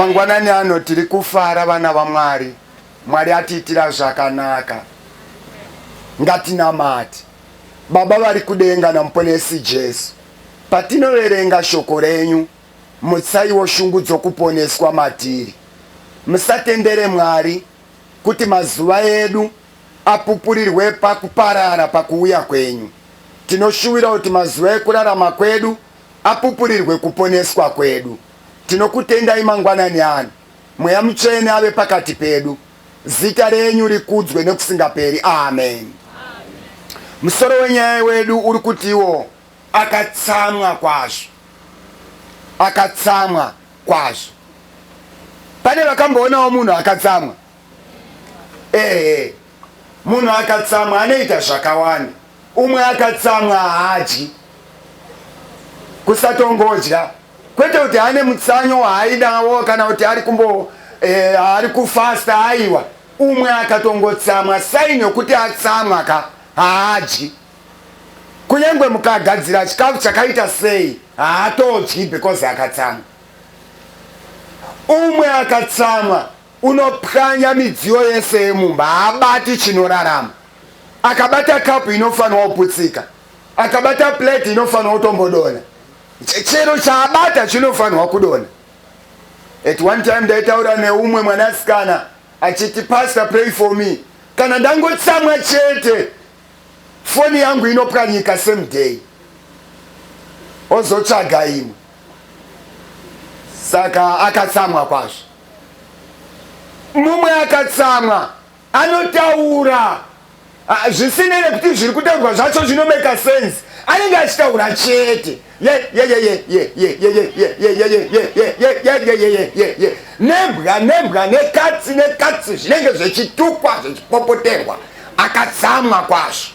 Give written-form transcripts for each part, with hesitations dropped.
Mangwanani ano tiri kufara vana vaMwari. Mwari atiitira zvakanaka. Ngatinamate. Baba vari kudenga naMuponesi Jesu, patinoverenga shoko renyu, mutsaiwo shungu dzokuponeswa matiri. Musatendere Mwari kuti mazuva edu apupurirwe pakuparara pakuuya kwenyu. Tinoshuwira kuti mazuva ekurarama kwedu apupurirwe kuponeswa kwedu. Tinokutendai mangwanani ano. Mweya Mutsvene ave pakati pedu. Zita renyu rikudzwe nekusingaperi. Amen. Musoro wenyaya wedu uri kutiwo akatsamwa kwazvo. Akatsamwa kwazvo. Pane vakamboonawo munhu akatsamwa? Ehe. Munhu akatsamwa anoita zvakawanda. Umwe akatsamwa haadyi, kusatongodya, kwete kuti ane mutsanyo waainawo kana kuti ari kumbo eh, ari kufasta aiwa. Umwe akatongotsamwa, saini yokuti atsamwa ka haadyi. Kunyange mukagadzira chikafu chakaita sei haatodyi because akatsamwa. Umwe akatsamwa unopwanya midziyo yese yemumba, haabati chinorarama. Akabata kapu inofanirwa kuputsika, akabata plate inofanirwa kutombodona, chero chaabata chinofanirwa kudona. At one time ndaitaura neumwe mwanasikana achiti, pastor pray for me, kana ndangotsamwa chete foni yangu inopwanyika same day, ozotsvaga imwe. Saka akatsamwa kwazvo. Mumwe akatsamwa anotaura zvisinei nekuti zviri kutaurwa zvacho zvinomeka sense, anenge achitaura chete nembwa nembwa nekatsi nekatsi zvinenge zvechitukwa zvechipopoterwa. Akatsamwa kwazvo.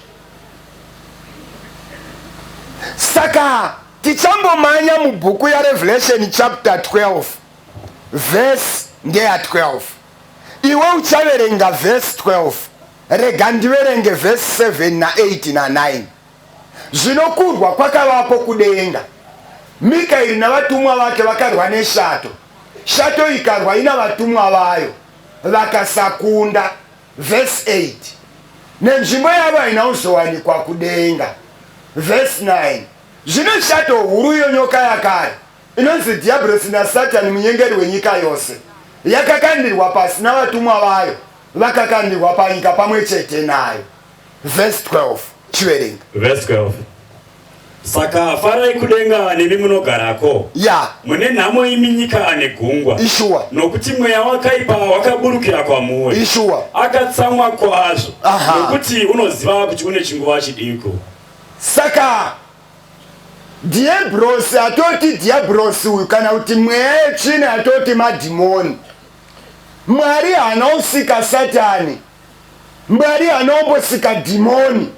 Saka tichambomanya mubhuku yaRevelation chapter 12 verse ndeya 12. Iwe uchaverenga verse 12, rega ndiverenge verse 7 na 8 na 9. Zvino kurwa kwakavapo kudenga. Mikaeri navatumwa vake vakarwa neshato, shato ikarwa ina vatumwa vayo, vakasakunda. Verse 8. Nenzvimbo yavo haina kuzowanikwa kudenga. Verse 9. Zvino shato huru iyo nyoka yakare, inonzi Dhiabhorosi naSatani, munyengeri wenyika yose, yakakandirwa pasi navatumwa vayo vakakandirwa panyika pamwe chete nayo. Verse 12, chiverenga. Verse 12. Saka farai kudenga nemi munogarako. Ya. Mune nhamo imi nyika negungwa. Ishuwa. Nokuti mweya wakaipa wakaburukira kwamuri. Ishuwa. Akatsamwa kwazvo. Nokuti unoziva kuti une chinguva chidiko. Saka Dhiabhorosi atoti dhiabhorosi uyu kana kuti mweya yetsvina yatoti madhimoni. Mwari haana kusika Satani. Mwari haana kumbosika dhimoni.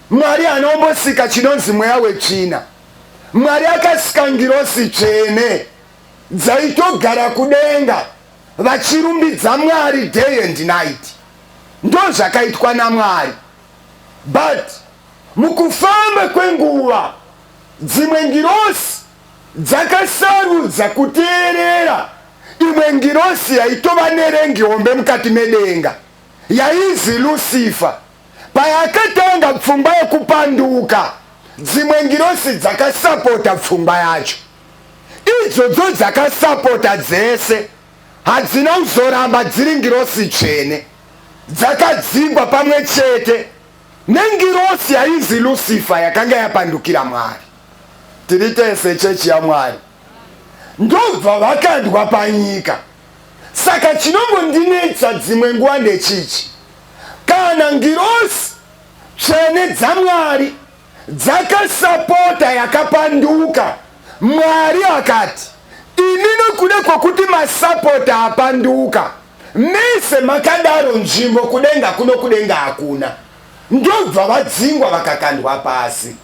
Mwari haana kumbosika chinonzi mweya wetsvina. Mwari akasika ngirosi tsvene dzaitogara kudenga vachirumbidza Mwari day and night. Ndozvakaitwa naMwari. But mukufamba kwenguva, dzimwe ngirosi dzakasarudza kuteerera imwe ngirosi yaitova nerengi hombe mukati medenga, yainzi Lucifer. Payakatanga pfungwa yekupanduka, dzimwe ngirosi dzakasapota pfungwa yacho. Idzodzo dzakasapota dzese hadzina kuzoramba dziri ngirosi tsvene. Dzakadzingwa pamwe chete nengirosi yainzi Lucifer yakanga yapandukira Mwari. Tiri tese chechi yaMwari. Ndobva vakandwa panyika. Saka chinombondinetsa dzimwe nguva ndechichi. Kana ngirosi tsvene dzaMwari dzakasapota yakapanduka, Mwari akati, ini nokuda kwokuti masapota apanduka, mese makadaro nzvimbo kudenga kuno kudenga hakuna. Ndobva vadzingwa vakakandwa pasi.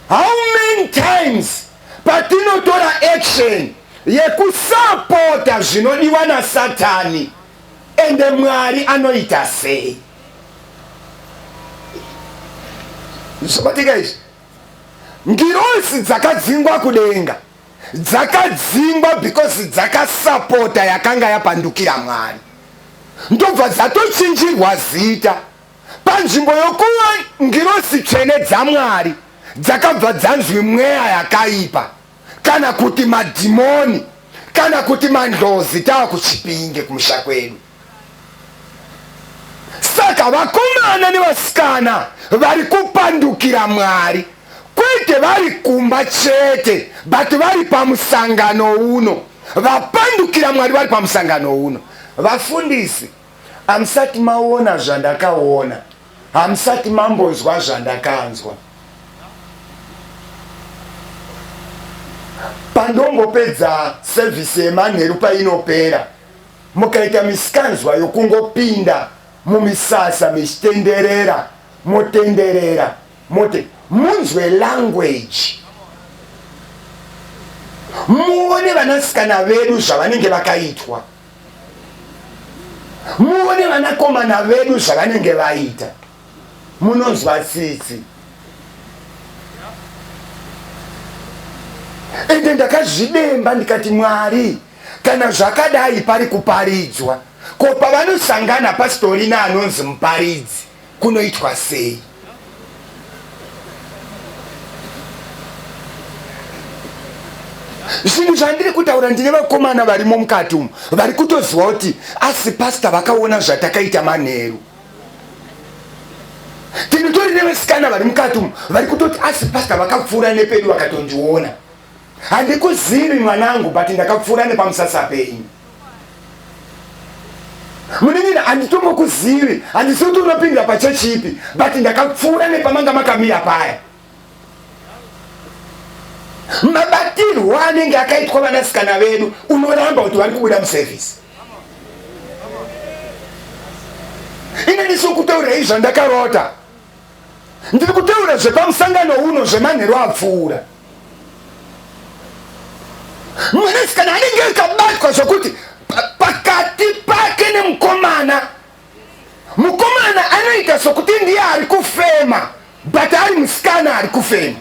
How many times patinotora action yekusapota zvinodiwa naSatani, ende Mwari anoita sei? Zvabatika izvi. Ngirozi dzakadzingwa kudenga. Dzakadzingwa because dzakasapota yakanga yapandukira Mwari, ndobva dzatochinjirwa zita. Panzvimbo yokuva ngirosi tsvene dzaMwari, dzakabva dzanzwi mweya yakaipa, kana kuti madhimoni, kana kuti mandlozi. Tava kuChipinge kumusha kwedu. Saka vakomana nevasikana vari kupandukira Mwari, kwete vari kumba chete, but vari pamusangano uno. Vapandukira Mwari vari pamusangano uno. Vafundisi, hamusati maona zvandakaona, hamusati mambonzwa zvandakanzwa. Pandombopedza sevhisi yemanheru painopera, mukaita misikanzwa yokungopinda mumisasa mechitenderera, motenderera, mote munzwe language, muone vanasikana vedu zvavanenge vakaitwa, muone vanakomana vedu zvavanenge vaita, munonzwa tsitsi. Ende ndakazvidemba ndikati, Mwari, kana zvakadai pari kuparidzwa, ko pavanosangana pasitorina anonzi muparidzi kunoitwa sei? Zvinhu zvandiri kutaura, ndine vakomana varimo mukati umu vari kutoziva kuti asi pasta vakaona zvatakaita manheru. Tinotori nevasikana vari mukati umu vari kutoti asi pasta vakapfuura nepedu vakatondiona. Handikuzivi mwanangu, but ndakapfuura nepamusasa penyu. Munin'ina, handitombokuzivi, handisi kuti unopindira pachechi ipi, but ndakapfuura nepamanga makamira paya. Mabatirwo anenge akaitwa vanasikana vedu, unoramba kuti vari kubuda musevhisi. Ine ndisi kutaurira zvandakarota, ndiri kutaura zvepamusangano uno zvemanheru apfuura. Mwanasikana anenge akabatwa zvokuti pakati pake nemukomana, mukomana anoita sokuti ndiye ari kufema, but ari musikana ari kufema.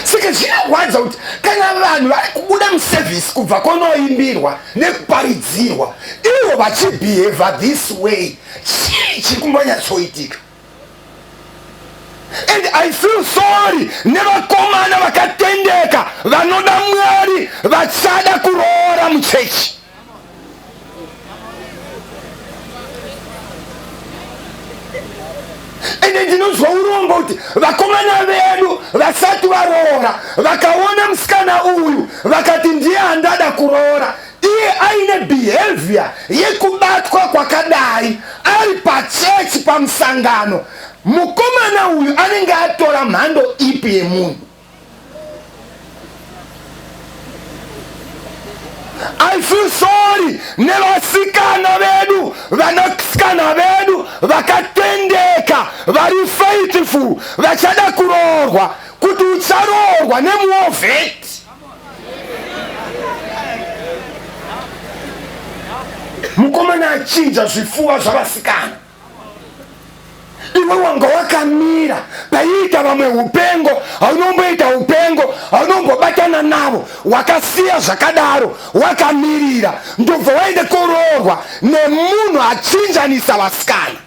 Saka zvinorwadza kuti kana vanhu vari kubuda musevhisi kubva kunoimbirwa nekuparidzirwa, ivo vachibhehevha this way, chii chiri kumbonyatsoitika? And I feel sorry nevakomana vakatendeka vanoda Mwari vachada kuroora muchechi. Ende ndinonzwa urombo kuti vakomana vedu vasati varoora vakaona musikana uyu vakati ndiye andada kuroora, iye aine behavior yekubatwa kwakadai ari pachechi pamusangano. Mukomana uyu anenge atora mhando ipi yemunhu? I feel sorry nevasikana vedu, vanasikana vedu vakatendeka, vari faithful, vachada kuroorwa, kuti ucharoorwa nemuovheti. Mukomana achinja zvifuva zvavasikana. Iwe wanga wakamira paiita vamwe upengo, haunomboita upengo, haunombobatana navo, wakasiya zvakadaro, wakamirira, ndobva waende koroorwa nemunhu achinjanisa vasikana.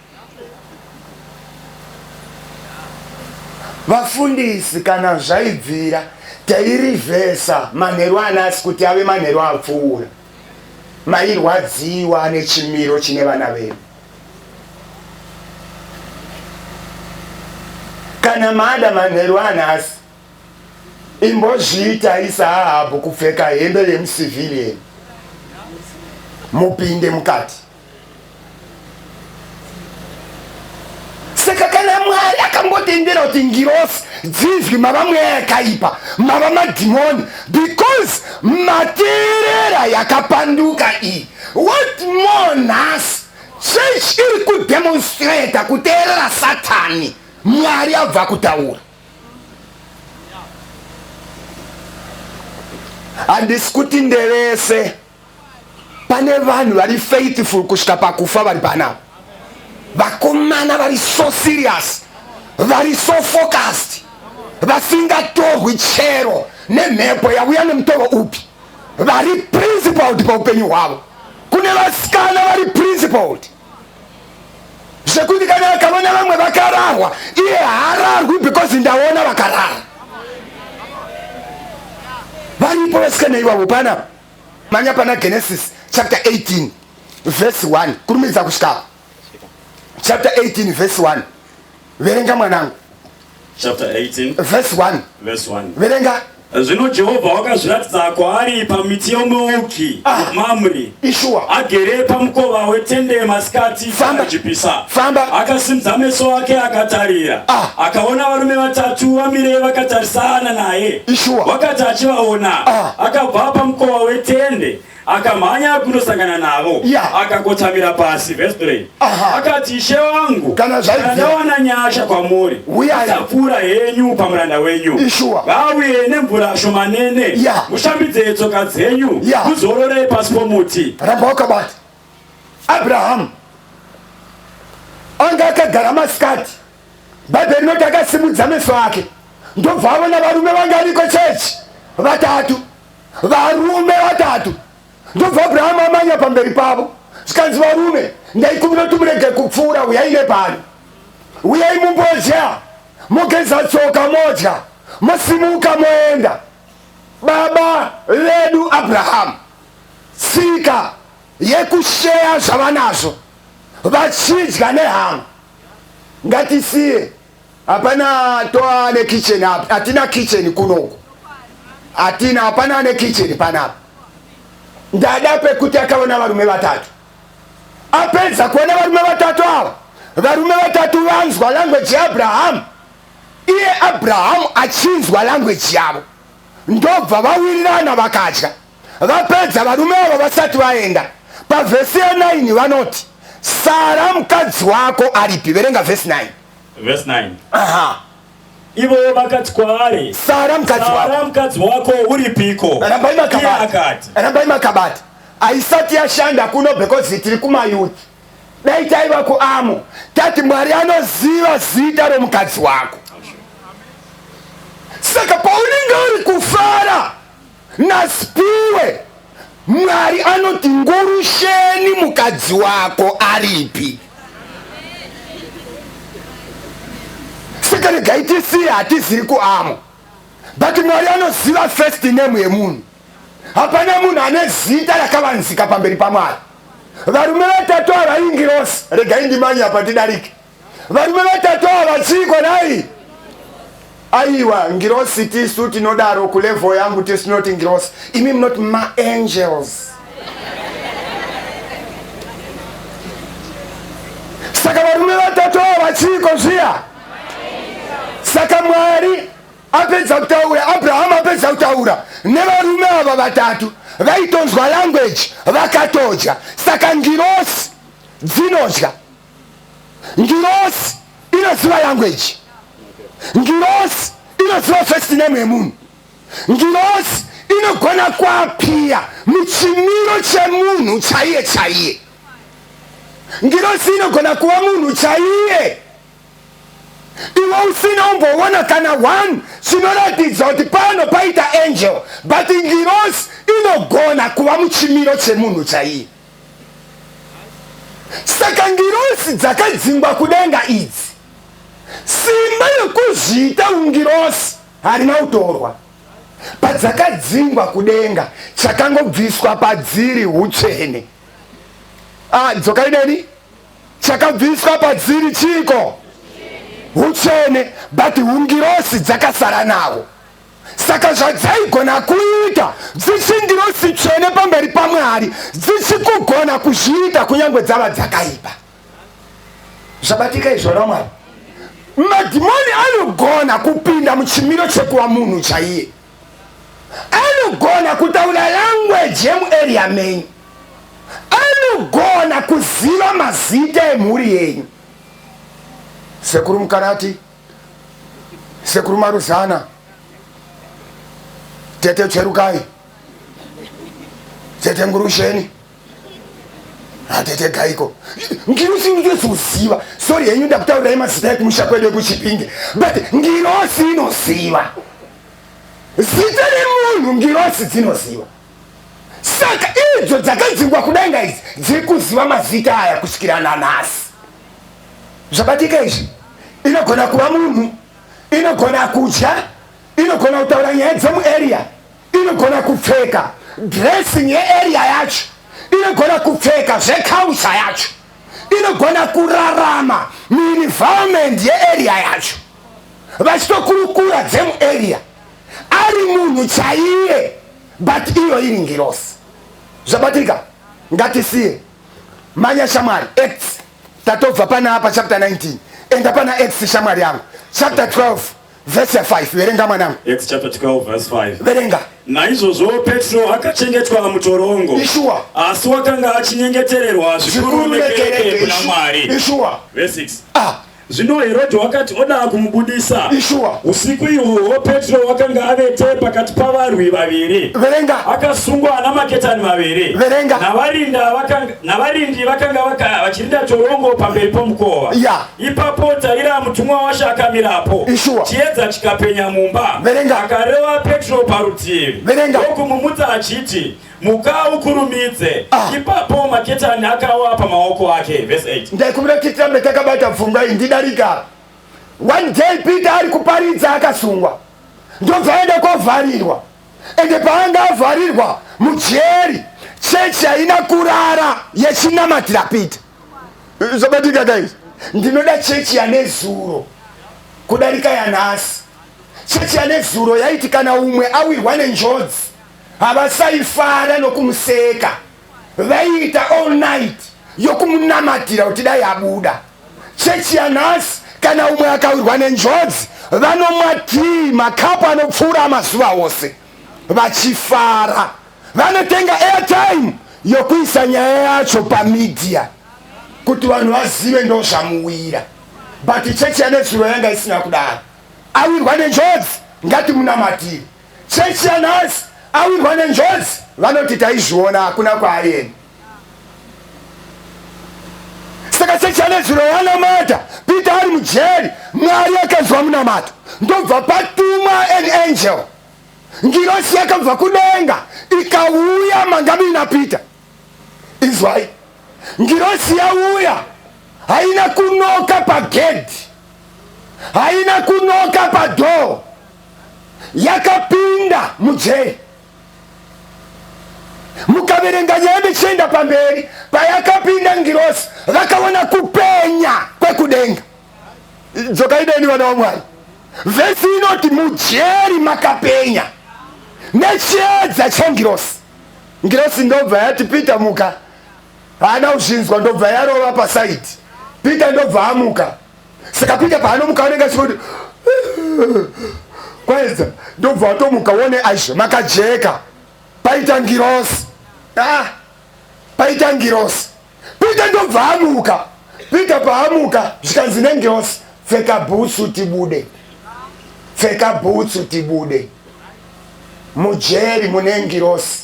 Vafundisi, kana zvaibvira tairivhesa manheru anasi kuti ave manheru apfuura. Mairwadziwa nechimiro chine vana vedu. Kana mada manheru anhasi, imbozviitai saAhabhu kupfeka hembe yemucivilian mupinde mukati. Saka kana Mwari akambotendera kuti ngirosi dzinzwi mava mweya yakaipa, mava madhimoni, because mateerera yakapanduka iyi, what more nhasi church iri kudemonstrata kuteerera Satani? Mwari abva kutaura. Handisi kuti ndevese, pane vanhu vari faithful kusvika pakufa vari panapa, vakomana vari so serious, vari so focused. Vasingatorwi chero nemhepo yauya nemutoro upi. Vari principled paupenyu hwavo. Kune vasikana vari principled. Zvekuti kana akaona vamwe vakararwa, iye haararwi because ndaona vakarara. Varipo vasikana ivavo pana. Manya pana Genesis chapter 18 verse 1 kurumidza kusvika chapter 18 verse 1 verenga mwanangu. Chapter 18 verse 1 verse 1 verenga. Zvino Jehovha wakazviratidza kwaari pamiti yomuoki Ah. Mamre, Ishuwa. agere pamukova wetende masikati Famba. achipisa. Famba. Akasimudza meso ake akatarira, Ah. akaona varume vatatu vamire vakatarisana naye. Ishuwa. Wakati achivaona, Ah. akabva pamukova wetende akamhanya kundosangana navo, Yeah. akakotamira pasi. Verse 3. Aha. Akati, Ishe wangu, Kana zvaibvira. ndawana nyasha kwamuri, Uyai. musapfuura henyu pamuranda wenyu. Ishuwa. Vauye nemvura shomanene, Yeah. mushambidze tsoka dzenyu, Yeah. muzorore pasi pomuti. Ramba wakabata. Abrahamu anga akagara masikati, Bhaibheri rinoti akasimudza meso ake ndobva aona varume vanga variko chechi vatatu, varume vatatu. Ndobva Abrahamu amanya pamberi pavo, zvikanzi, varume, ndaikumbira kuti murege kupfuura, uyai nepano, uyai mumbodya, mogeza tsoka, modya, mosimuka moenda. Baba vedu Abrahamu, tsika yekusheya zvavanazvo vachidya nehama, ngatisiye. Hapana toa ne kitchen apa, hatina kitchen kunoku, hatina, hapana ne kitchen panapa. Ndada pekuti akaona varume vatatu, apedza kuona varume vatatu ava, varume vatatu vanzwa language yaAbrahamu, iye Abrahamu achinzwa language yavo, ndobva vawirirana vakadya. Vapedza varume ava vasati vaenda, pavhesi ya9 vanoti, Sara mukadzi wako aripi? Verenga vhesi 9. Verse 9. Aha. Ivo vakati kwaari, Sara mukadzi wako. Sara mukadzi wako uripiko? Rambai Iye makabati. akati, Rambai makabati. Haisati yashanda kuno because tiri kumayouth. Dai taiva kuamo tati Mwari anoziva zita romukadzi wako. Saka paunenge uri kufara naSpiwe, Mwari anoti ngurusheni mukadzi wako aripi. Saka regai tisiye, hatiziri kuamo, but Mwari anoziva first name yemunhu. Hapana munhu ane zita rakavanzika pamberi paMwari. Varume vatatu ava ingirosi. Regai ndimanye apa tidarike. Varume vatatu ava chiiko nai? Aiwa, ngirosi tisu tinodaro kulevel yangu, tisu tinoti ngirosi, imi munoti maangels. Saka varume vatatu ava chiiko zviya? Saka Mwari apedza kutaura, Abrahamu apedza kutaura nevarume ava vatatu, vaitonzwa language, vakatodya. Saka ngirosi dzinodya. Ngirosi inoziva language, ngirosi inoziva first name yemunhu, ngirosi inogona kuappear muchimiro chemunhu chaiye chaiye. Ngirosi inogona kuva munhu chaiye, iwe usina umboona kana one chinoratidza kuti pano paita angel, but ngirosi inogona kuva muchimiro chemunhu chaiye. Saka ngirosi dzakadzingwa kudenga idzi, simba rekuzviita ungirosi harina kutorwa. Padzakadzingwa kudenga, chakangobviswa padziri hutsvene. Ah, dzokai neni. Chakabviswa padziri chiko? Hutsvene, but hungirosi dzakasara nawo. Saka zvadzaigona kuita dzichingirosi tsvene pamberi paMwari, dzichikugona kuzviita kunyange dzava dzakaipa. Zvabatika izvo raMwari. Madhimoni anogona kupinda muchimiro chekuva munhu chaiye, anogona kutaura language yemuarea menyu, anogona kuziva mazita emhuri yenyu. Sekuru Mukarati, Sekuru Maruzana, Tete Cherukai, Tete Ngurusheni. Hatetegaiko ngirosi inotozoziva. Sorry henyu ndakutaurirai mazita ekumusha kwedu ekuChipinge, but ngirosi inoziva zita remunhu, ngirosi dzinoziva. Saka idzo dzakadzingwa kudenga idzi dziri kuziva mazita aya kusvikira nanhasi. Zvabatika izvi. Inogona kuva munhu, inogona kudya, inogona kutaura nyaya dzemuarea, inogona kupfeka dressing yearea yacho, inogona kupfeka zveculture yacho, inogona kurarama muenvironment yearea yacho, vachitokurukura dzemuarea, ari munhu chaiye, but iyo iri ngirosi. Zvabatika. Ngatisiye manya shamwari. Acts, tatobva panapa chapter 19, enda pana Acts, shamwari yangu, chapter 12 verse ya5. Verenga, mwanangu. Acts chapter 12 verse 5. Verenga. Naizvozvo Petro akachengetwa mutorongo. Ishuwa. Asi wakanga achinyengetererwa zvikuru nekereke kuna Mwari. Ishuwa. Verse 6. Ah. Zvino Herodhi wakati oda kumubudisa, Ishuwa. usiku ihwohwo Petro wakanga avete pakati pavarwi vaviri, Verenga. akasungwa namaketani maviri. Verenga. Navarindi vakanga vachirinda torongo pamberi pomukova. Ipapo tarira, mutumwa waShe akamirapo. Ishuwa. Chiedza chikapenya mumba. Verenga. Akarova Petro parutivi, Verenga. ndokumumutsa achiti, "Muka ukurumidze." Ah. Ipapo maketani akawa pamaoko ake. Verse 8. Ndaikumbira kuti tirambe takabata pfungwa iyi. Ndidarika. One day Peter ari kuparidza akasungwa, ndobva aenda kovharirwa. Ende paanga avharirwa mujeri, chechi haina kurara yechinamatira Peter. Zvabatika kaizvi. Ndinoda chechi yanezuro kudarika yanhasi. Chechi yanezuro yaiti kana umwe awirwa nenjodzi, havasaifara nokumuseka, vaiita all night yokumunamatira kuti dai abuda. Chechi yanhasi, kana umwe akawirwa nenjodzi, vanomwa tii makapu anopfuura amazuva ose vachifara, vanotenga airtime yokuisa nyaya yacho pamedia kuti vanhu vazive ndo zvamuwira. But chechi yanezuro yanga isina kudaro. Awirwa nenjodzi, ngatimunamatire. Chechi yanhasi, awirwa nenjodzi, vanoti taizviona, hakuna kwaaienda. Saka chechi yanezuro yanamata Peter ari mujeri. Mwari akanzwa munamato, ndobva patumwa an angel. Ngirosi yakabva kudenga ikauya manga muina Peter. Izwai, ngirosi yauya, haina kunoka pagedhi, haina kunoka padoor, yakapinda mujeri. Mukaverenga nyaya michienda pamberi, payakapinda ngirosi, vakaona kupenya kwekudenga. Dzokaideni, vana vaMwari. Vhesi inoti mujeri makapenya nechiedza chengirosi. Ngirosi ndobva yati, "Peter, muka." Haana kuzvinzwa, ndobva yarova paside. Peter ndobva amuka. Saka Peter paanomuka anenge achingoti kwaedza, ndobva atomuka, one aizvo makajeka, paita ngirosi. Ah, paita ngirosi. Peter ndobva amuka. Peter paamuka, zvikanzi nengirosi, "Pfeka bhutsu tibude, pfeka bhutsu tibude." Mujeri mune ngirosi,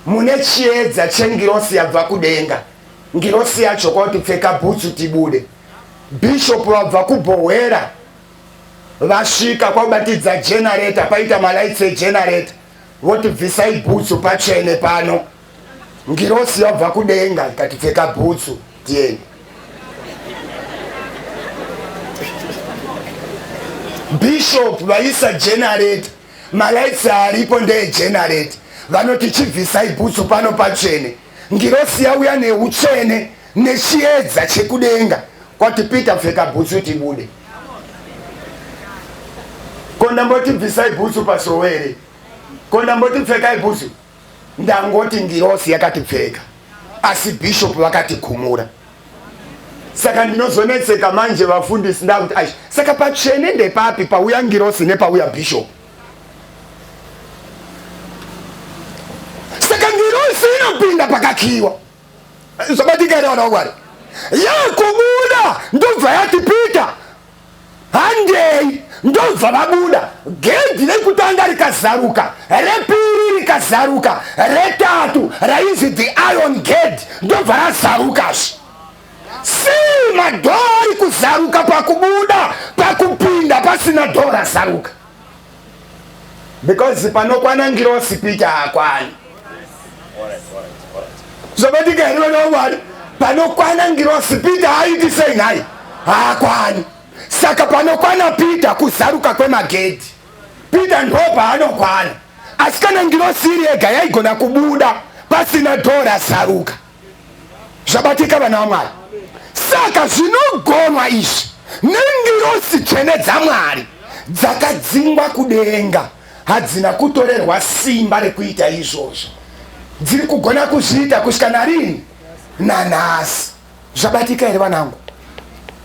mune chiedza chengirosi yabva kudenga. Ngirosi yacho kwauti, "Pfeka bhutsu tibude." Bishop vabva kubhohwera vasvika, kwakubatidza generator, paita malights egenerator, voti, "Bvisai bhutsu, patsvene pano." Ngirosi yabva kudenga ikati, "Pfeka bhutsu tiende." Bishop vaisa generator, malights aripo ndeegenerator, vanoti, "Chibvisai bhutsu pano, patsvene." Ngirosi yauya neutsvene nechiedza chekudenga, kwati, "Peter, pfeka bhutsu tibude." Ko ndamboti bvisai bhutsu pasowere? Ko ndamboti pfekai bhutsu? Ndangoti ngirosi yakati pfeka, asi bishop vakati kumura. Saka ndinozonetseka manje, vafundisi, ndakuti aish, saka patsvene ndepapi, pauya ngirosi nepauya bishop? Saka ngirosi inopinda pakakiwa. Zvabatika here, vana vaMwari? Yakubuda, ndobva yati, "Peter, handei." Ndobva vabuda, gedhi rekutanga rikazaruka, repiri rikazaruka, retatu rainzi the iron gate ndobva razarukazve. Sei madhoo ari kuzaruka pakubuda, pakupinda pasina dhoo razaruka? Because panokwana ngirosi Peter haakwani. Zvabatika here vana vaMwari? Panokwana ngirosi Peter haaiti sei nhai? Haakwani. Saka panokwana Peter kuzaruka kwemagedhi, Peter ndo paanokwana. Asi kana ngirosi iri yega yaigona kubuda pasina dhoo razaruka. Zvabatika vana vaMwari. Saka zvinogonwa izvi nengirosi tsvene dzaMwari dzakadzingwa kudenga hadzina kutorerwa simba rekuita izvozvo. Dziri kugona kuzviita kusvika narini? Nanhasi. Zvabatika here vanangu?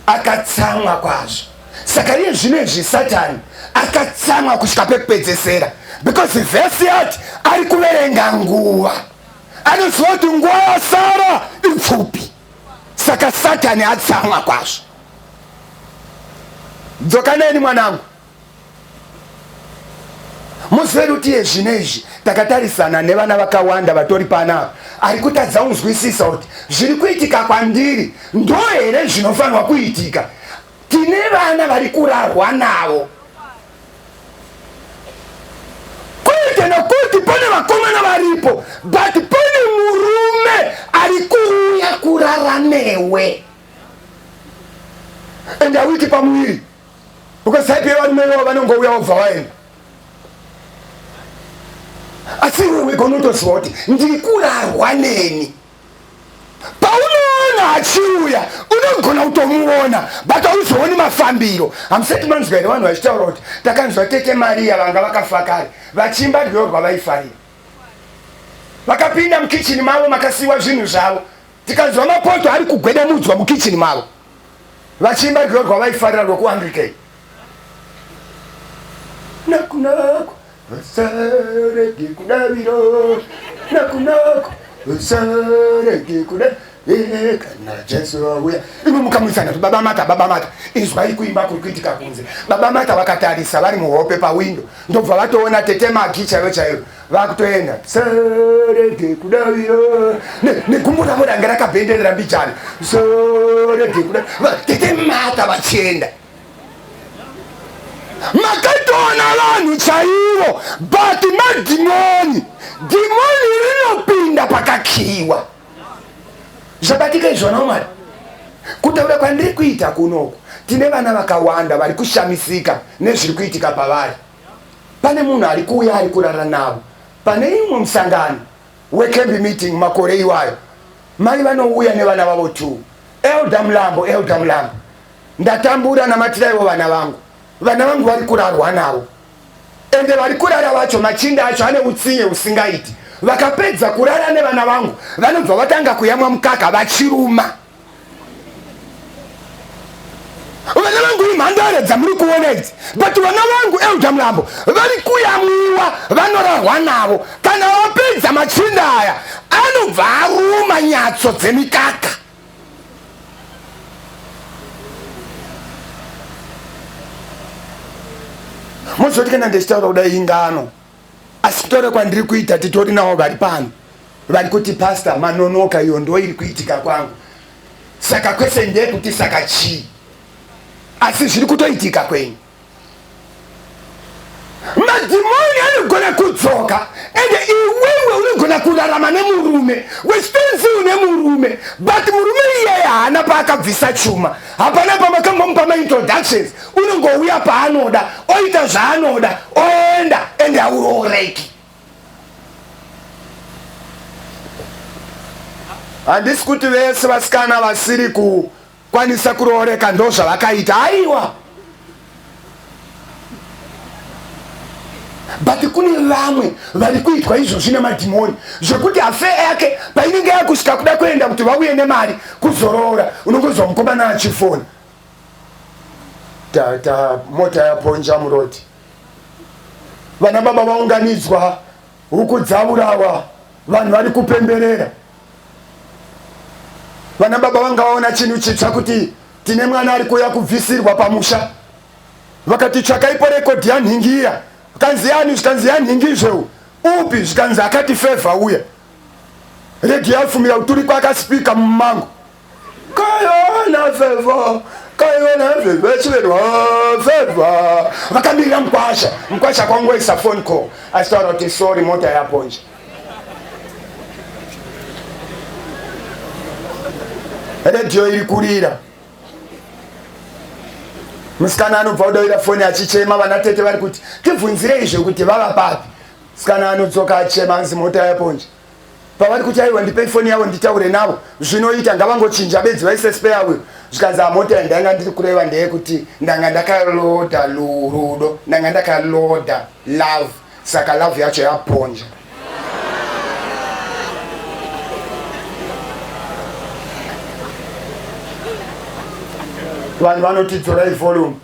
Akatsamwa kwazvo. Saka iye zvino izvi Satani akatsamwa kusvika pekupedzesera because vhesi yati ari kuverenga nguva. Anoziva kuti nguva yasara ipfupi. Saka Satani atsamwa kwazvo. Dzoka neni mwanangu. Musi wedu tiye zvino izvi takatarisana nevana vakawanda vatori panapa ari kutadza kunzwisisa kuti zviri kuitika kwandiri ndo here zvinofanirwa kuitika. Tine vana vari kurarwa navo kwete nokuti pane vakomana varipo but pane murume ari kuuya kurara newe and hauiti pamuviri because type yevarume ivavo vanongouya vobva vaenda asi iwe wega unotoziva kuti ndiri kurarwa neni paunoona achiuya unogona kutomuona but hauzooni mafambiro hamusati manzwa here vanhu vachitaura kuti takanzwa tete mariya vanga vakafa kare vachiimba rwiyo rwavaifarira vakapinda mukichini mavo makasiiwa zvinhu zvavo tikanzwa mapoto ari kugwedemudzwa mukichini mavo vachiimba rwiyo rwavaifarira rwekuanglican nakunako usarege kudavira nakunako usarege kuda eh, kana jesu auya imi mukamuisana kuti baba mata baba mata inzwai kuimba kuri kuitika kunze baba mata vakatarisa vari muhope pawindo ndobva vatoona tete magi chaivo chaivo vakutoenda sarege kudavira negumbo ravo ranga rakabhenderera mbijana sarege kuda tete mata vachienda makatoona vanhu chaivo but madhimoni dhimoni rinopinda pakakiwa zvabatika izvona mwari kutaura kwandiri kuita kunoku tine vana vakawanda vari kushamisika nezviri kuitika pavari Pane munhu ari kuuya ari kurara navo pane imwe musangano wecamp meeting makore iwayo. Mai vanouya nevana vavo two. Elder Mlambo, Elder Mlambo. Ndatambura namatiraiwo vana vangu. Vana vangu vari kurarwa navo. Ende vari kurara vacho machinda acho ane utsinye husingaiti. Vakapedza kurara nevana vangu vanobva vatanga kuyamwa mukaka vachiruma. Vana vangu imhandare dzamuri kuona idzi, but vana vangu Elder Mlambo vari kuyamwiwa, vanorarwa navo. Kana vapedza machinda aya anobva aruma nyatso dzemikaka. Mozoti kana ndichitaura kudai ingano, asi kutaura kwandiri kuita titori navo vari pano vari kuti pastor manonoka, iyo ndo iri kuitika kwangu. Saka kwese ndeyekuti saka chii, asi zviri kutoitika kwenyu. Madhimoni anogona kudzoka ende iwewe unogona kurarama nemurume wechitenzi une murume, but murume iyeye haana paakabvisa chuma, hapana pamakambomupa maintroductions, unongouya paanoda oita zvaanoda oenda, ende haurooreki. Handisi kuti vese vasikana vasiri kukwanisa kurooreka ndozvavakaita, aiwa, but kune vamwe vari kuitwa izvozvi nemadhimoni zvekuti afe yake painenge yakusvika kuda kuenda kuti vauye nemari kuzoroora, unongozwa mukomana achifona ta, ta mota yaponja murodi, vana baba vaunganidzwa, huku dzaurawa, vanhu vari kupemberera. Vana baba vanga vaona chinhu chitsva kuti tine mwana ari kuuya kubvisirwa pamusha. Vakati tsvakaipo rekodhi yanhingi iya. Kanzi yani zvikanzi yanhingi izveu. Upi zvikanzi akati favor uya. Redhiyo yafumira kuturikwa akasipika mumango. Kaiona favor, kaiona favor, chiverwa favor. Vakamirira mukwasha, mukwasha kwangoisa phone call achitaura kuti sorry mota yaponja. Redhiyo iri kurira. Musikana anobva kudaira foni achichema, vana tete vari kuti tibvunzirei zvekuti vava papi. Musikana anodzoka achema anzi mota yaponja. Pavari kuti aiwa ndipei foni yavo nditaure navo zvinoita ngavangochinja bedzi vaise spare wheel. Zvikanzi mota yandanga ndiri kureva ndeyekuti ndanga ndakaloda rudo, ndanga ndakaloda love, saka love yacho yaponja. Vanhu vanoti dzorai volume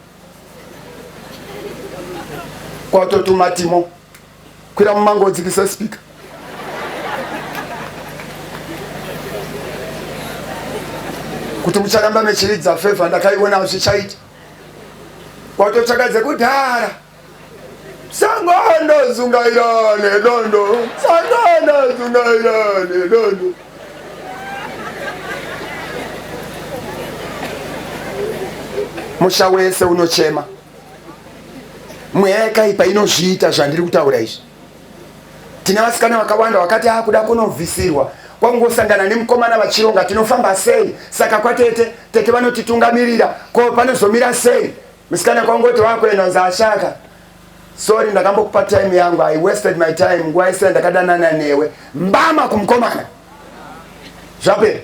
kwatotuma timo kwira mumango udzikise speaker. Kuti mucharamba mechiridza favor ndakaiona zvichaita. Kwatotsvaka dzekudhara. Sangano zungaira nedondo. Sangano zungaira nedondo. Musha wese unochema. Mweya yakaipa inozviita zvandiri kutaura izvi. Tine vasikana vakawanda vakati akuda kunobvisirwa kwangosangana nemukomana vachironga tinofamba sei, saka kwatete tete vanotitungamirira ko panozomira sei. Musikana kwangoti wakuenda nzi ashaka sorry ndakambokupa time yangu, I wasted my time nguva yese ndakadanana newe, mbama kumukomana zvapera.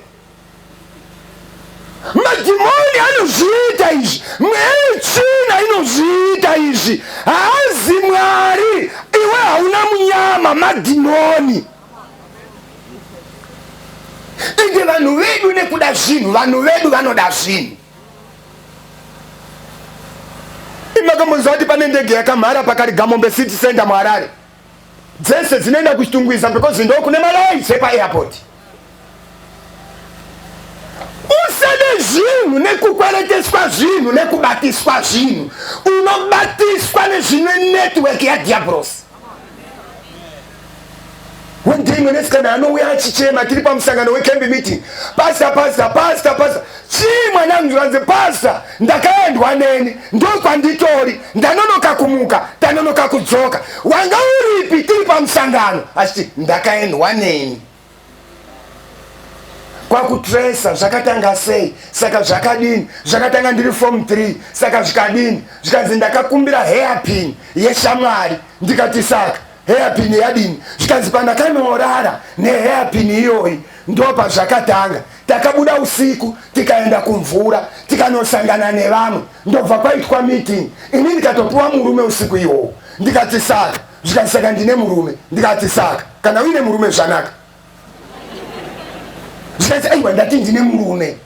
Madhimoni anozviita izvi, mweya yetsvina inozviita izvi. Haazi Mwari, iwe hauna munyama, madhimoni. Ende vanhu vedu nekuda zvinhu, vanhu vedu vanoda zvinhu. Imakambonzwa kuti pane ndege yakamhara paKarigamombe City Center muHarare? Dzese dzinoenda kuChitungwiza because ndo kune malights epaairport. Usade zvinhu nekukwereteswa zvinhu nekubatiswa zvinhu. Unobatiswa nezvine network yadhiabhorosi. One day mwanasikana anouya achichema tiri pamusangano wecamp meeting. Pastor, pastor, pastor, pastor. Chii mwanangu zvanzi pastor, ndakaendwa neni ndokwanditori, ndanonoka kumuka, tanonoka kudzoka. Wanga uripi tiri pamusangano? Achiti ndakaendwa neni. Kwakutresa zvakatanga sei? Saka zvakadini? Zvakatanga ndiri form 3. Saka zvikadini? Zvikanzi ndakakumbira hairpin yeshamwari. Ndikati saka hairpin yadini? Zvikanzi pandakanorara nehairpin iyoyi ndopazvakatanga. Takabuda usiku tikaenda kumvura tikanosangana nevamwe, ndobva kwaitwa meeting. Ini ndikatopiwa murume usiku iwowo. Ndikati saka zvikanzi saka ndine murume. Ndikati saka kana uine murume zvanaka. Zvikanzi aiwa ndati ndine murume.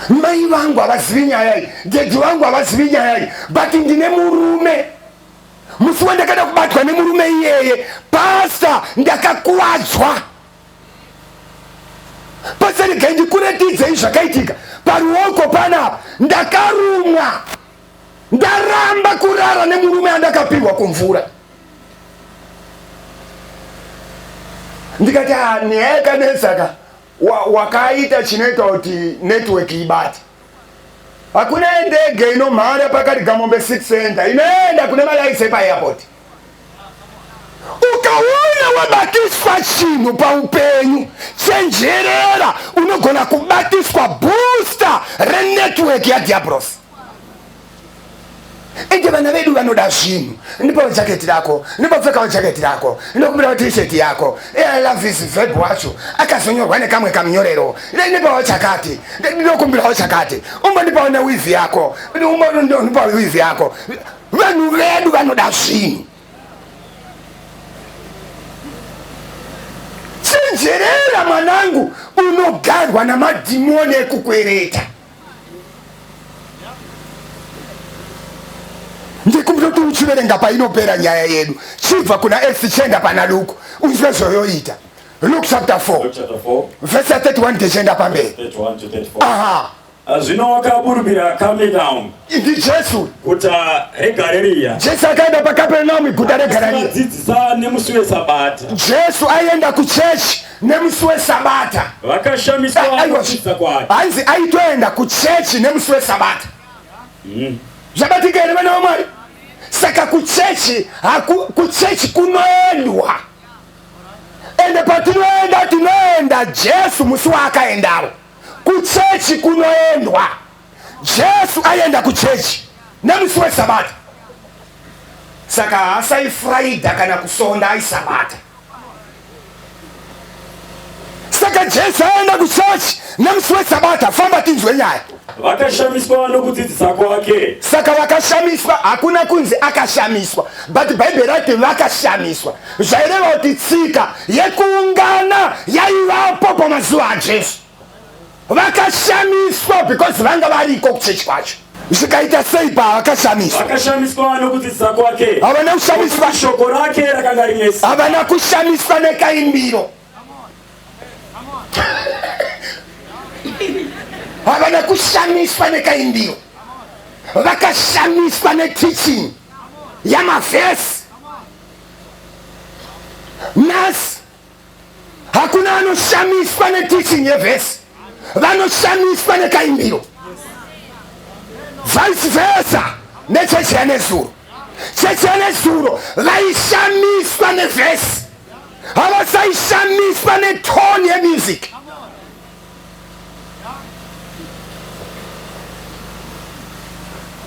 Mai vangu havazivi nyaya iyi, dhedhi vangu havazivi nyaya iyi, but ndine murume. Musi wandakada kubatwa nemurume iyeye, pasta, ndakakuvadzwa. Pasta, regai ndikuratidzei zvakaitika paruoko panapa. Ndakarumwa, ndaramba kurara nemurume andakapihwa kumvura. Ndikati nyaya yakanetsa ka, wakaita chinoita kuti network ibate. Hakuna ndege inomhara paKarigamombe City Center inoenda kune malights epaairport. Ukaona wabatiswa chinhu paupenyu, chenjerera, unogona kubatiswa booster renetwork yadhiabhorosi. Ende vana vedu vanoda zvinhu. Ndipawo jaketi rako, ndipopfekawo jaketi rako, ndokumbirawo t-shirt yako. I love his verb wacho akazonyorwa nekamwe kamunyorero. Ndipawo chakati, ndokumbirawo chakati, umbondipawo newivi yako, umbondipawo wivi yako. Vanhu vedu vanoda zvinhu. Chenjerera mwanangu, unogarwa namadhimoni ekukwereta. Ndikumbira kuti uchiverenga painopera nyaya yedu, chibva kuna Acts chienda pana Luke, unzwe zvoyoita. Luke chapter 4, Luke chapter 4, verse 31 tichienda pamberi. 31 to 34. Aha. Zvino wakaburukira Kapernaum. Ndi Jesu. Guta reGarirea. Jesu akaenda paKapernaum, guta reGarirea. Vadzidzisa nemusi weSabata. Jesu aienda kuchechi nemusi weSabata. Vakashamiswa nokudzidzisa kwake. Hanzi aitoenda kuchechi nemusi weSabata. Zvabatika here, vana vaMwari? Saka kuchechi kuchechi kunoendwa, ende patinoenda, tinoenda Jesu musi waakaendawo. Kuchechi kunoendwa. Jesu aienda kuchechi nemusi weSabata. Saka haasaifraidha kana kusonda, aisabata. Saka Jesu aenda kuchechi nemusi weSabata. Famba tinzwe nyaya. Vakashamiswa nokudzidzisa kwake. Saka vakashamiswa. Hakuna kunzi akashamiswa, but Bhaibheri rati vakashamiswa. Zvaireva kuti tsika yekuungana yaivapo pamazuva aJesu. Vakashamiswa because vanga variko kuchechi kwacho. Zvikaita sei pavakashamiswa? Vakashamiswa nokudzidzisa kwake. Havana kushamiswa. Nokuti shoko rake rakanga rine simba. Havana kushamiswa nekaimbiro, havana kushamiswa nekaimbiro. Vakashamiswa neteaching yamavhesi. Nhasi hakuna anoshamiswa neteaching yevhesi, vanoshamiswa nekaimbiro. Vice versa nechechi yanezuro. Chechi yanezuro vaishamiswa nevhesi, havasaishamiswa netone yemusic.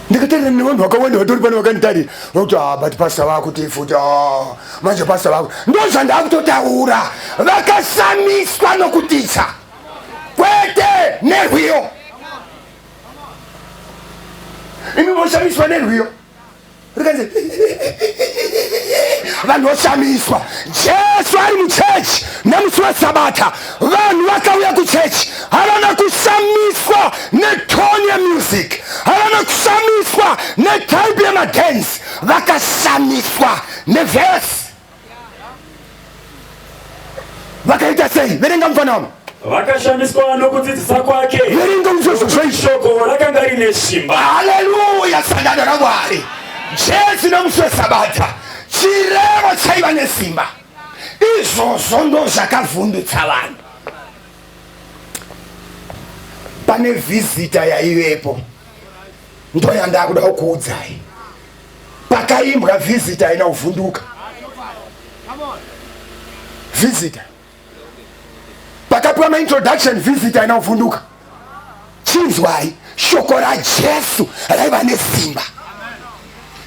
Ndikatarira nevanhu vakawanda vatori pano vakanditarira, vakuti, "Ah, but pastor vakuti futi, ah, manje pastor vaku." Ndo zvandakutotaura, vakashamiswa nokuticha, kwete nerwiyo. Imi voshamiswa nerwiyo, rikanzi vanhu voshamiswa. Jesu ari muchechi nemusi weSabata, vanhu vakauya kuchechi. Havana kushamiswa netone yemusic, havana kushamiswa netype yemadance, vakashamiswa nevhesi. Vakaita sei? Verenga, mufana wangu. Vakashamiswa nokudzidzisa kwake. Verenga izvozvo zvaizvo. Shoko rakanga rine simba. Haleluya, sangano raMwari! Jesu nomusi weSabata, chirevo chaiva nesimba. Izvozvo ndo zvakavhundutsa vanhu. Pane visitor yaivepo, ndo yandakuda kukuudzai. Pakaimbwa, visitor haina kuvhunduka. Visitor pakapiwa maintroduction, visitor haina kuvhunduka. Chinzwai, shoko raJesu raiva nesimba.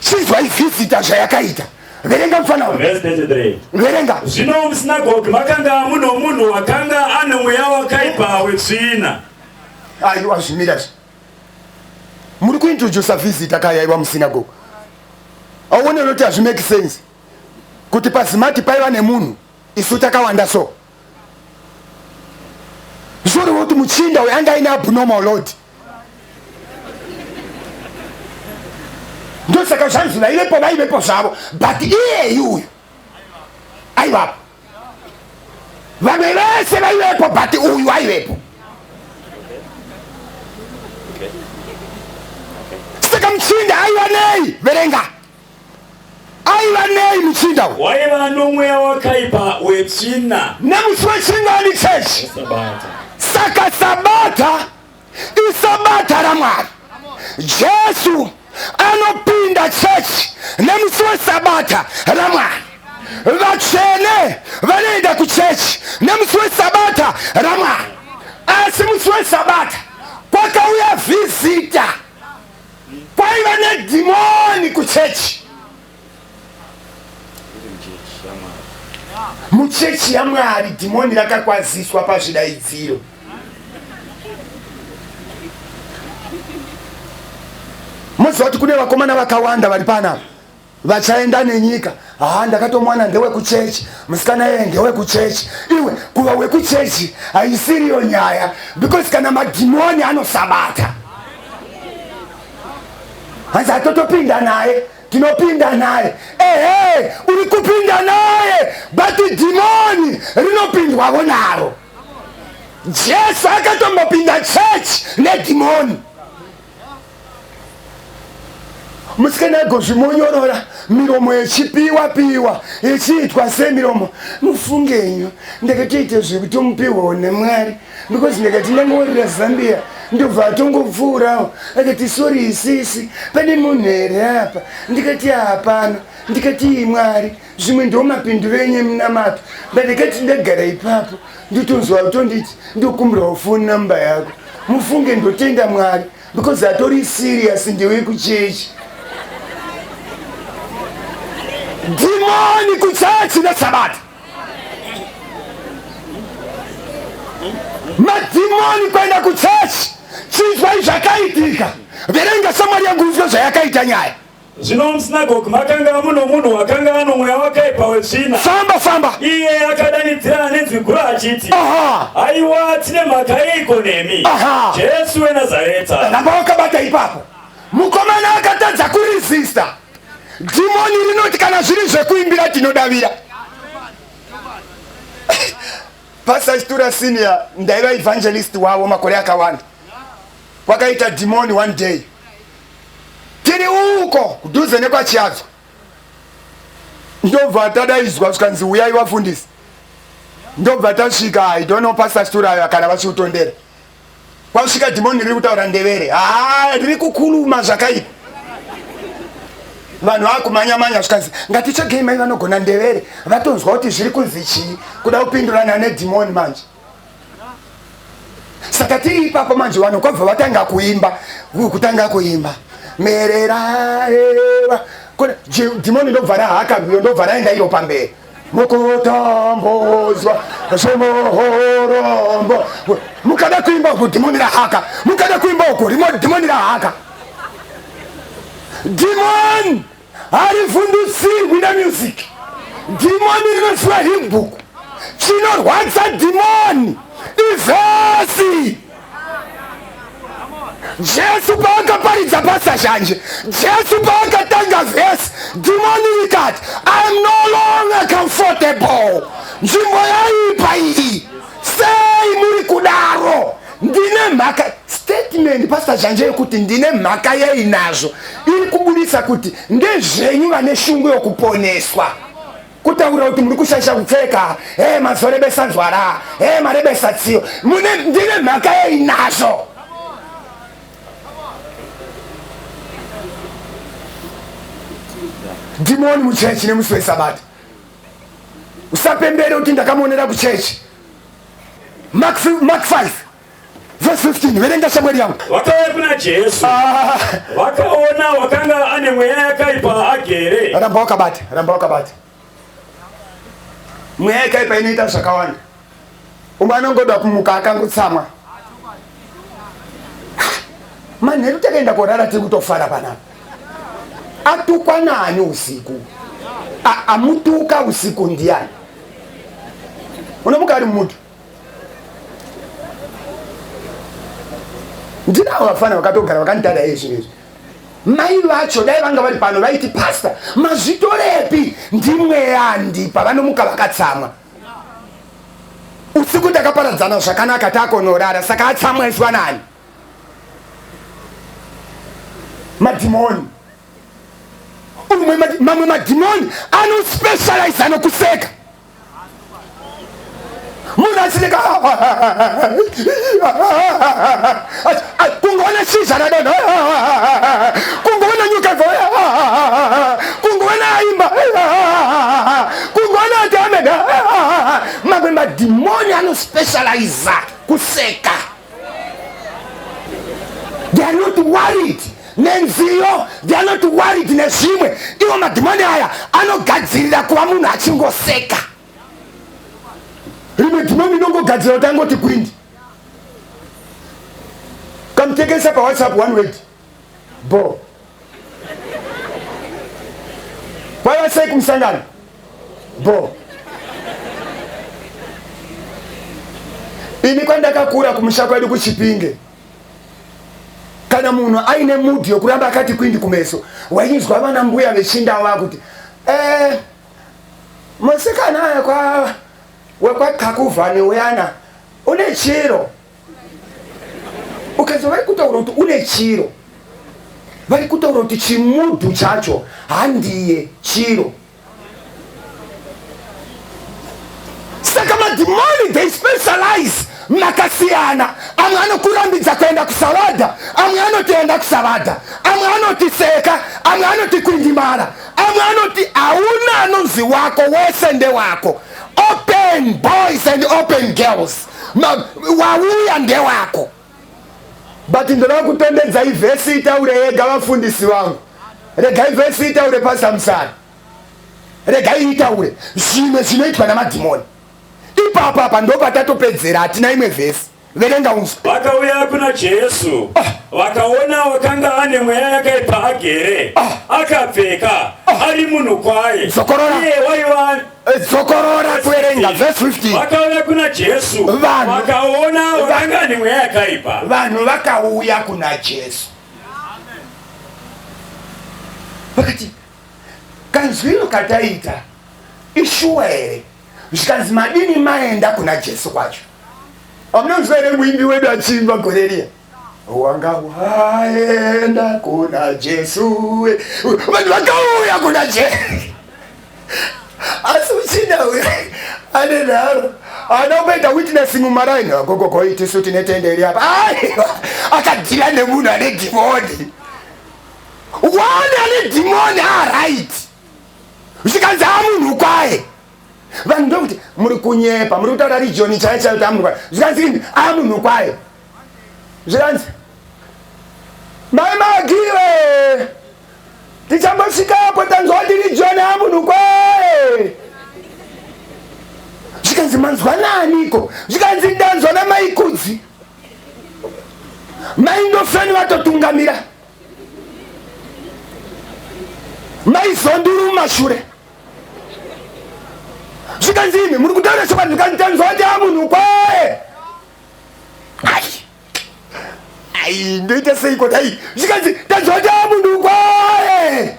Chinzwai visitor zvayakaita. Verenga, mufana wangu. Verse 33. Verenga. Zvino musinagogi makanga muno munhu wakanga ane mweya wakaipa wetsvina. Aiwa, zvimira zvi. Muri kuintrodusa visitor kayaiva musinagogi. Auone unoti hazvimake sense kuti pazimati paiva nemunhu, isu takawanda. So zvoreva kuti muchinda uyu anga aine abnormal load. Ndosaka zvanzi vaivepo, vaivepo zvavo, but iyeyi uyu aivapo. Vamwe vese vaivepo, but uyu aivepo. Saka muchinda aiva nei? Verenga. Aiva nei muchinda uyu? Waiva nomweya wakaipa wetsvina. Nemusi wechingani, chechi? Sabata. Saka Sabata isabata raMwari. Jesu anopinda chechi nemusi wesabata raMwari. Vatsvene vanoenda kuchechi nemusi wesabata raMwari. Asi musi wesabata kwakauya visitor, kwaiva nedhimoni kuchechi, muchechi yaMwari. Dhimoni rakakwaziswa pazvidaidziro. Muziva kuti kune vakomana vakawanda vari panapa vachaenda nenyika. Ha, ndakatomwana ndewekuchechi, musikana iye ndewekuchechi. Iwe, kuva wekuchechi haisiriyo nyaya, because kana madhimoni anosabata, hanzi atotopinda naye, tinopinda naye. Ehe, uri kupinda naye, but dhimoni rinopindwavo naro. Jesu akatombopinda church nedhimoni. Musikana agozvimonyorora miromo yechipiwa piwa yechiitwa semiromo. Mufungenyu ndakatoita zvekutomupiwawo naMwari because ndakati ndangowarira Zambia ndobva atongopfuurawo akati sorry sisi pane munhu here apa ndikati hapana ndikati Mwari zvimwe ndo mapinduro enyu emunamato ndandakati ndagara ipapo ndotonzwa kutonditi ndokumbirawo phone number yako mufunge ndotenda Mwari because atori serious ndewe kuchechi dhimoni kuchechi nesabata madhimoni kuenda kuchechi chinzwai zvakaitika verenga shamwari yangu unzwe zvayakaita nyaya Zvino musinagogi makanga muno munhu wakanga ano mweya wakaipa wetsvina. Famba famba. Iye akadanidzira nenzwi guru achiti, Haiwa, tine mhaka yeiko nemi, Jesu weNazareta? Ramba wakabata ipapo. Mukomana akatadza kuresista. Dhimoni rinoti kana zviri zvekuimbira tinodavira. Pastor Chitura Senior ndaiva evangelist wavo makore akawanda. Kwakaita dhimoni one day. Tiri uko kudhuze nekwaChiadzwa. Ndobva tadaidzwa zvikanzi uyai vafundisi. Ndobva tasvika I don't know Pastor Chitura ayo kana vachikutondera. Kwasvika dhimoni riri kutaura ndevere. Haa riri kukuluma zvakaipa. Vanhu vakumanya manya zvikanzi ngatitsvagei mai vanogona ndevere vatonzwa kuti zviri kunzi chii kuda kupindurana nedhimoni manje. Saka tiri ipapo manje vanhu kwabva vatanga kuimba kutanga kuimba merera eva dhimoni ndobva rahaka rwiyo ndobva raenda iro pamberi mukutambudzwa zvemuhorombo mukada kuimba uku dhimoni rahaka mukada kuimba uku rimo dhimoni rahaka dhimoni harivhundutsirwi nemusic dhimoni rinoziva himbook chinorwadza dhimoni ivhesi Jesu paakaparidza pasazhanje, Jesu paakatanga vhesi, dhimoni rikati, I am no longer comfortable. Nzvimbo yaipa iyi, sei muri kudaro? Ndine mhaka. Statement Pastor Zhanje yekuti ndine mhaka yei nazvo iri kubudisa kuti ndezvenyu vane shungu yokuponeswa. Kutaura kuti muri kushaisha kupfeka, hey, mazorebesa nzwara, hey, marebesa tsiyo, mune ndine mhaka yei nazvo. Dhimoni muchechi nemusi wesabata. Usapembere kuti ndakamuonera kuchechi. Mark, Mark 5 verse 15 verenga shamwari yangu. Vakauya kuna Jesu. Ah. Vakaona wakanga ane mweya yakaipa agere. Ramba wakabata, ramba wakabata. Mweya yakaipa inoita zvakawanda. Umwe anongoda kumuka akangotsamwa. Manheru takaenda korara tiri kutofara panapa. Atukwa nani usiku? Amutuka usiku ndiani? Unomuka ari mutu. Ndinavo vafana vakatogara vakandidada iye zvino izvi. Mai vacho dai vanga vari pano vaiti pastor mazvitorepi ndimweya andipa vanomuka vakatsamwa. Usiku takaparadzana zvakanaka takonorara saka atsamwaiswa nani? Madhimoni. Umwe mamwe madhimoni anospecialize anokuseka. Munhu achiseka kungoona shizha radonha, kungoona nyoka kungoona aimba, kungoona ati amen. Mamwe madhimoni anospecializa kuseka. They are not worried nenziyo, they are not worried nezvimwe. Iwo madhimoni aya anogadzirira kuva munhu achingoseka. Rimwe dhimoni rinongogadzira kuti angoti kwindi. Kamutekesa paWhatsApp one word bo. Kwaiva sei kumusangano bo. Ini kwandakakura kumusha kwedu kuChipinge, kana munhu aine mudhi yokuramba akati kwindi kumeso, wainzwa vana mbuya vechindau vakuti musikana wekwa wekwaQhakuvhani uyana Une chiro. Ukanzwa vari kutaura kuti une chiro, vari kutaura kuti chimudhu chacho handiye chiro. Saka madhimoni they specialize makasiyana. Amwe anokurambidza kuenda kusavadha, amwe anoti enda kusavadha, amwe anoti seka, amwe anoti kwindimara, amwe anoti hauna anonzi wako, wese ndewako. Open boys and open girls, wauya ndewako. But ndoda kutondedza ivhesi itaure yega, vafundisi vangu. Regai vhesi itaure pasamusana, regai itaure zvimwe zvinoitwa namadhimoni. Ipapo apa ndo patatopedzera, hatina imwe vhesi. Verenga unzwe. Vakauya kuna Jesu, vakaona wakanga ane mweya yakaipa agere, akapfeka, ari munhu kwaye. Dzokorora. Iye waiva Dzokorora kuverenga verse 15. Vakauya kuna Jesu, Vanhu. vakaona wakanga ane mweya yakaipa. Vanhu vakauya kuna Jesu vakati, kanzwiro kataita ishuwa here? Zvikanzi, madini maenda kuna Jesu kwacho? Amunonzwa here muimbi wedu achiimba gore riya, wanga waenda kuna Jesu? Vanhu vakauya kuna Jesu, asi uchina ane nharo, haana kumboita witnessing mumaraini. Gogogoi, tisu tine tende iri apa. Aiwa, akadhila nemunhu ane dhimoni. One ane dhimoni, alright. Zvikanzi amunhu kwaye. Vanhu ndokuti muri kunyepa, muri kutaura region chaiyo chaiyo kuti amunhu kwaye. Zvikanzi ini amunhu kwaye. Zvikanzi, mai Magiwe, tichambosvikapo, tanzwa kuti region amunhu kwaye. Zvikanzi, manzwa naaniko? Zvikanzi, ndanzwa namaikudzi, maindofeni vatotungamira, maizonduru mumashure. Zvikanzi, imi muri kutaura chokwadi? Zvikanzi, tanzwa kuti amunhu kwaye. Ai ai, ndoita seiko dai? Zvikanzi, tanzwa kuti amunhu kwaye,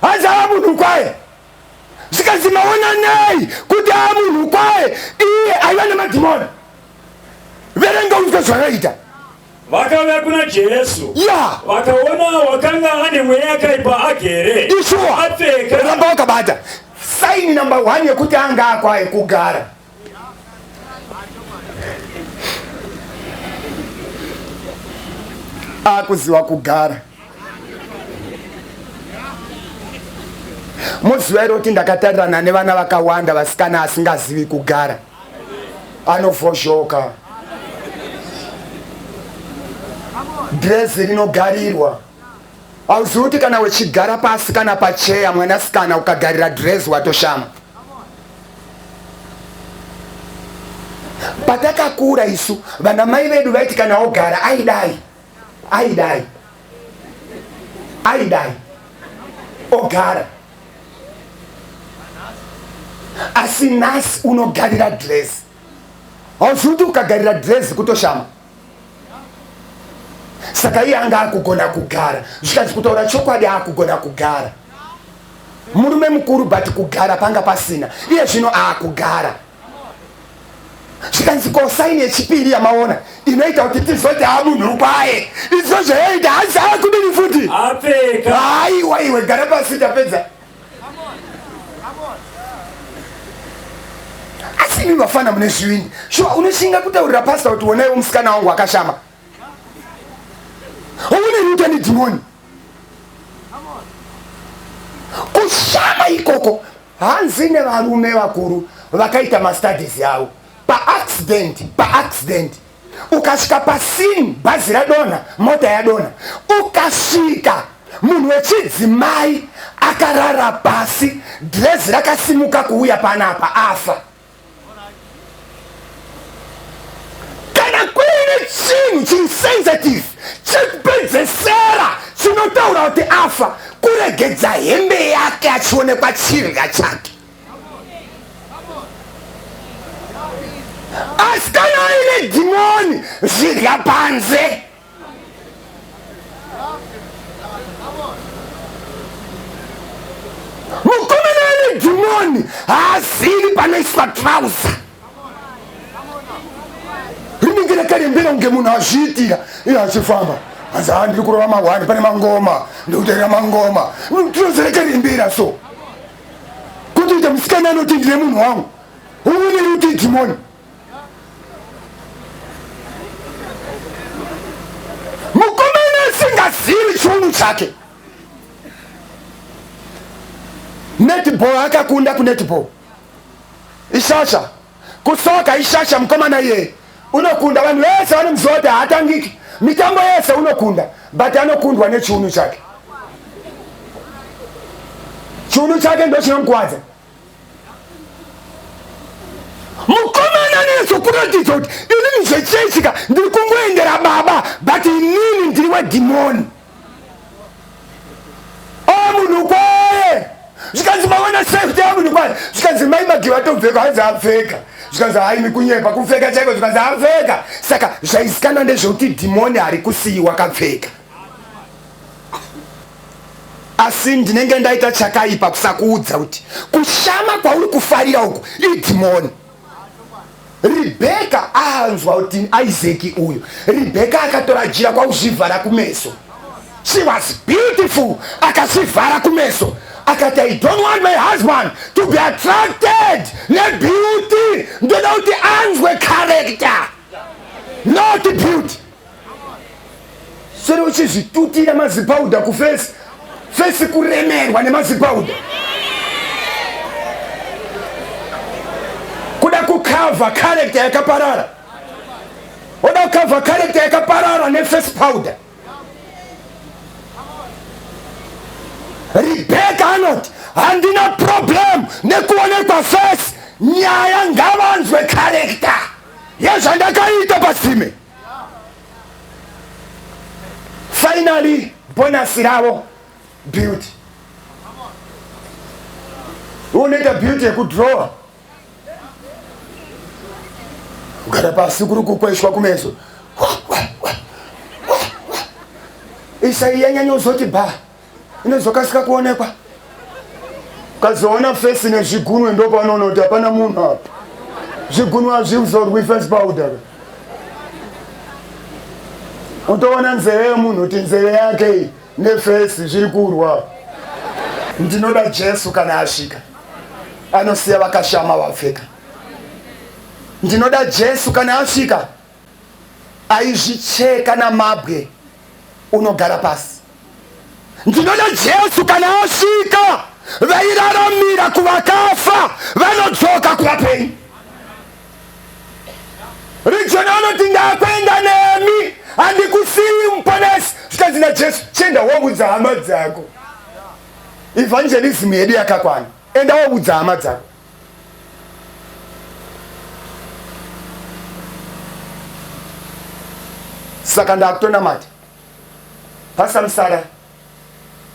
hanzi amunhu kwaye. Zvikanzi, maona nei kuti amunhu kwaye iye aiva nemadhimoni? Verenga unzwe zvakaita. Vakauya kuna Jesu, vakaona wakanga ane mweya yakaipa agere, Ishuwa. apfeka. Ramba wakabata. Sign number 1 yekuti anga akwaye, kugara. Akuziva kugara. Muziva here kuti ndakatarirana nevana vakawanda vasikana asingazivi kugara, anovhozhoka dhirezi rinogarirwa. Hauzivi kuti kana uchigara pasi kana pacheya, mwanasikana, ukagarira dhirezi watoshama. Patakakura isu, vana mai vedu vaiti kana ogara aidai, aidai, aidai, ogara. Asi nhasi unogarira dhirezi. Hauzivi kuti ukagarira dhirezi kutoshama. Saka iye anga akugona kugara. Zvikanzi, kutaura chokwadi, akugona kugara, murume mukuru, but kugara panga pasina. Iye zvino akugara. Zvikanzi, ko sign yechipiri yamaona inoita kuti tizoti amunhu kwaye, izvo zvayaita, hanzi akudini futi? Apfeka. Aiwa iwe, gara pasi, tapedza. Asi imi vafana mune zvivindi shuwa, unoshinga kutaurira pasta kuti onaiwo musikana wangu akashama. Une ruta nedhimoni kushama ikoko. Hanzi nevarume vakuru vakaita mastudies yavo, paaccident, paaccident ukasvika pascene, bhazi radonha, mota yadonha, ukasvika munhu wechidzimai akarara pasi, dhirezi rakasimuka kuuya panapa, afa. Kana kuine chinhu chiri sensitive chekupedzesera chinotaura kuti afa, kuregedza hembe yake achionekwa chirya chake. Asi kana aine dhimoni, zvidya panze. Mukomana ane dhimoni haazivi panoiswa trouser. Tinorekerimbira kunge munhu azviitira iye achifamba. Hanzi haa ndiri kurova mahwani pane mangoma, ndikuterera mangoma. Tinozorekerimbira so. Kutoita musikana anoti ndine munhu wangu. Uone kuti dhimoni. Mukomana asingazivi chiunu chake. Netball akakunda kunetball. Ishasha. Kusoka ishasha mukomana iyeye. Unokunda vanhu vese vanomuziva kuti haatangiki. Mitambo yese unokunda but anokundwa nechiunu chake. Chiunu chake ndochinomukwadza. Mukomana anonyatsokuratidza kuti inini zvechechi ka ndiri kungoendera baba but inini ndiri wedhimoni. Oh munhu kwaye zvikanzi maona sei kuti amunhu kwaye zvikanzi mai magi vatopfeka hanzi apfeka zvikanzi haimi kunyepa kupfeka chaiko zvikanzi apfeka saka zvaizikanwa ndezvekuti dhimoni hari kusiyiwa kapfeka asi ndinenge ndaita chakaipa kusakuudza kuti kushama kwauri kufarira uku idhimoni Rebheka anzwa kuti Isaki uyu. Rebheka akatora jira kwakuzvivhara kumeso. She was beautiful, akazvivhara kumeso. Akati I don't want my husband to be attracted nebeauty. Ndoda kuti anzwe character, not beauty. Sere uchizvitutira mazipauda kufesi fesi kuremerwa nemazipauda kuda kukavha character yakaparara oda kukavha character yakaparara neface powder Rebecca anoti handina problem nekuonekwa face nyaya ngavanzwe character yezvandakaita pasime Finally bonus ravo beauty. Unoita beauty yekudrawer. Kugara pasi kuri kukweshwa kumeso. Isai yanyanya uzoti ba inozokasika kuonekwa. Ukazoona face nezvigunwe ndopanoona kuti hapana munhu apa. Zvigunwe hazvizorwi face powder. Utoona nzeve yemunhu kuti nzeve yake iyi nefesi zviri kurwa. Ndinoda Jesu kana asvika anosiya vakashama vapfeka. Ndinoda Jesu kana asvika aizvicheka namabwe unogara pasi. Ndinoda Jesu kana asvika vairaramira kuvakafa vanodzoka kuvapenyu. Region anoti ndakuenda nemi handikusiyi muponesi zvikanzi naJesu chienda woudza hama dzako. Evangelism yedu yakakwana, enda woudza hama dzako. Saka ndakutonamata Pastor Musara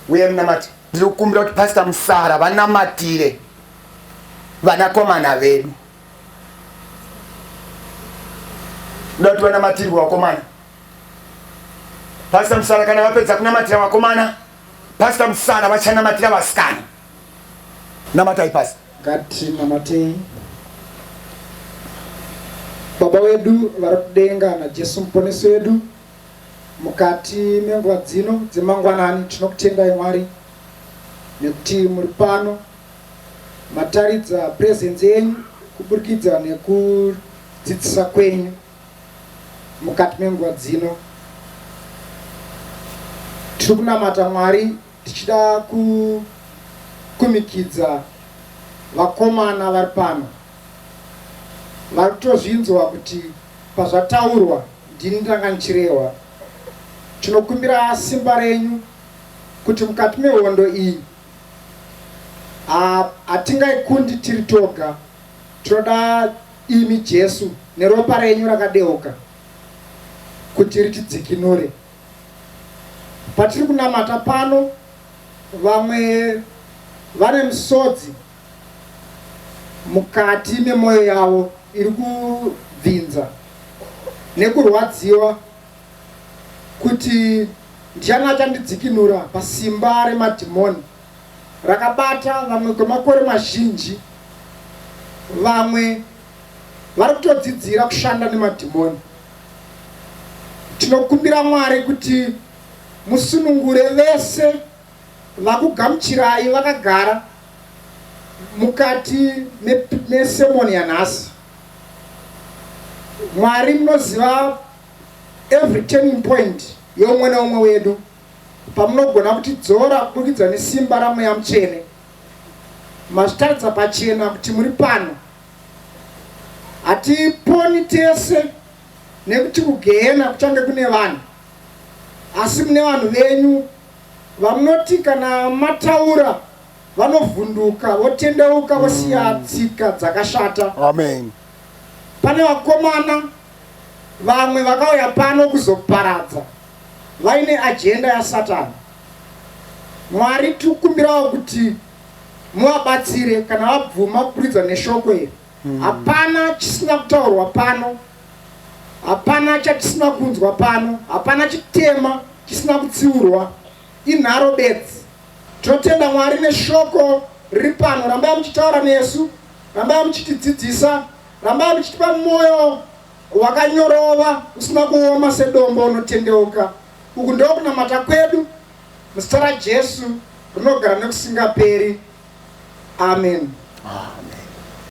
uye munamati. Ndiri kukumbira kuti Pastor Musara vanamatire vanakomana vedu. Ndoda kuti vanamatirwe vakomana. Pastor Musara kana vapedza kunamatira vakomana, Pastor Musara vachanamatira vasikana. Namatai Pastor. Ngatinamatei. Baba wedu vari kudenga naJesu muponesi wedu, mukati menguva dzino dzemangwanani tinokutendai Mwari nekuti muri pano mataridza presence yenyu kuburikidza nekudzidzisa kwenyu mukati menguva dzino. Tiri kunamata Mwari tichida kukumikidza vakomana vari pano vari kutozvinzwa kuti pazvataurwa ndini ndanga ndichirehwa. Tinokumbira simba renyu kuti mukati mehondo iyi hatingaikundi tiri toga. Tinoda imi Jesu neropa renyu rakadeuka kuti ritidzikinure. Patiri kunamata pano vamwe vane misodzi mukati memwoyo yavo iri kubvinza nekurwadziwa kuti ndiani achandidzikinura pasimba remadhimoni rakabata vamwe kwemakore mazhinji. Vamwe vari kutodzidzira kushanda nemadhimoni. Tinokumbira Mwari kuti musunungure vese vakugamuchirai vakagara mukati mesemoni yanhasi. Mwari munoziva every turning point yeumwe neumwe wedu pamunogona kutidzora kuburikidza nesimba raMweya Mutsvene. Mazvitaridza pachena kuti muri pano. Hatiponi tese nekuti kugehena kuchange kune vanhu, asi mune vanhu venyu vamunoti kana mataura vanovhunduka votendeuka vosiya tsika dzakashata. Amen. Pane vakomana vamwe vakauya pano kuzoparadza vaine agenda yaSatani. Mwari tikukumbirawo kuti muvabatsire kana vabvuma kuburidza neshoko iri. Hapana chisina kutaurwa pano, hapana chatisina kunzwa pano, hapana chitema chisina kutsiurwa, inharo bedzi. Tinotenda Mwari neshoko riri pano. Rambai muchitaura nesu, rambai muchitidzidzisa, rambai muchitipa mwoyo wakanyorova usina kuoma sedombo unotendeuka. Uku ndokunamata kwedu muzita raJesu rinogara nekusingaperi. Amen. Amen.